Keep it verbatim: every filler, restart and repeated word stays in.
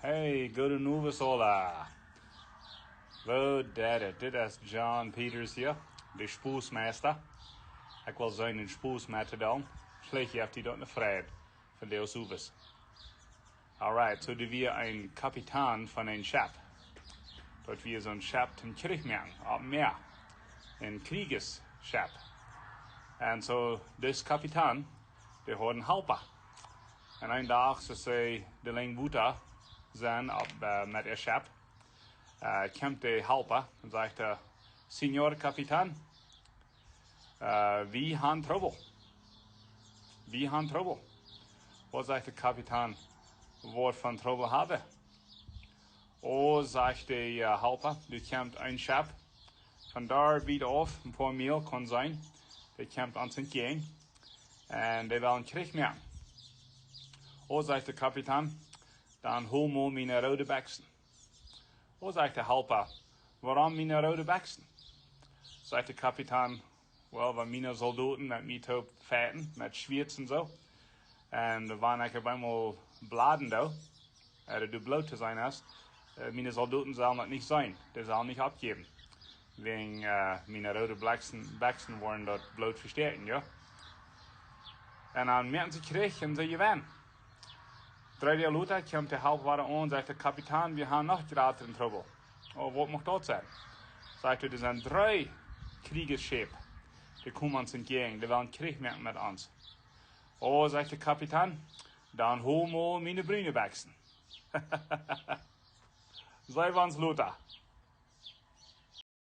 Hey, goodemorjen aula. Woo jeit et? Dit es John Peters hia, de Spoosmeista. Ekj well sennen een Spoos met to doonen. Veleicht jeft jie daut eene Freid von de Spoos. Alright, so doa wia een Kapitan von een Schepp. Daut wia soon Schepp toom Kjrich moaken, opp Mäa. Een Kjriegsschepp. Un so, dis Kapitan, dee haud een Halpa. Un een Dach, soo aus see de Lenj Wota sent opp, äh, met äa Schepp, äh, kjemt de Halpa un sajcht, äh, "Señor Kapitan, äh, wie haben Trubbel. Wie haben Trubbel." Waut sajcht de Kapitan? "Waut fa Trubbel hab wie?" "Oh," sajcht de, äh, Halpa, "doa kjemt een Schepp von doa wiet auf, een poa Miel kaun sennen. Dee kjemt ons entjäajen. Un dee wellen Kjrich moaken." "Oh," sajcht de Kapitan, "dan hol mol miene roode Bekjsen." "Oh," sajcht de Halpa, "wuarom miene roode Bekjsen?" Sajcht de Kapitan, "Well, wan miene Soldoten met mie toop fighten, met Schwieet un so, un wan ekj opp eemol blooden doo, äh, doa Bloot to seenen es, äh, miene Soldoten sellen daut nich seenen, dee sellen nich oppjäwen. Wäajen, äh, miene roode Bekjsen, Bekjsen woaren daut Bloot vestäakjen, jo? Un dan moaken see Kjrich un see jewennen." Dree Doag lota kjemt de Halpa wada aun, sajcht de Kapitan, "Wie haben noch jratren Trubbel." "Oh, waut mucht daut sennen?" Sajcht hee, "Doa sent dree Kjriegsschepp, dee komen ons entjäajen, dee wellen Kjrich moaken met ons." "Oh," sajcht de Kapitan, "dan hol mol miene brune Bekjsen." Soo wiet lota.